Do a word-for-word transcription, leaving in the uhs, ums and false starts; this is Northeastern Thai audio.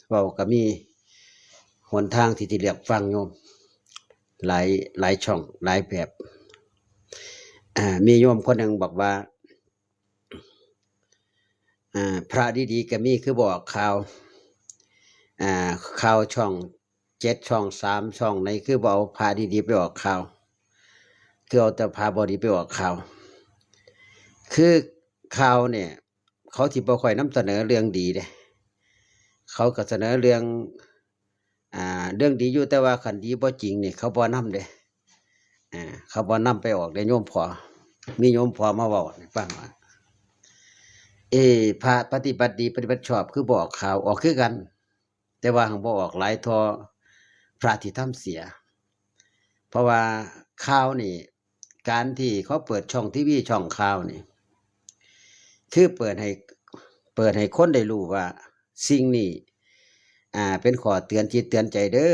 เว้าก็มีหนทางที่สิเลือกฟังโยม หลายหลายช่องหลายแบบ อ่า มีโยมคนหนึ่งบอกว่า อ่า พระดีๆก็มี คือบ่ออกข่าว อ่า ข่าวช่องเจ็ด ช่องสาม ช่องไหน คือบ่เอาพระดีๆไปออกข่าว คือเอาแต่พระบ่ดีไปออกข่าว คือข่าวเนี่ย เขาสิบ่ค่อยนำเสนอเรื่องดีเด้ เขาก็เสนอเรื่อง อ่า เรื่องดีอยู่ แต่ว่าคันดีบ่จริงนี่เขาบ่นำเด้ อ่า เขาบ่นำไปออกเด้ โยมพ่อ มีโยมพ่อมาเว้าให้ฟังว่า เอ้ พระปฏิบัติดีปฏิบัติชอบคือบ่ออกข่าว ออกคือกัน แต่ว่าหั้นบ่ออกหลายเท่าพระที่ทำเสีย เพราะว่าข่าวนี่ การที่เขาเปิดช่องทีวีช่องข่าวนี่ คือเปิดให้ เปิดให้คนได้รู้ว่าสิ่งนี้ อ่า เป็นข้อเตือนจิตเตือนใจเด้อ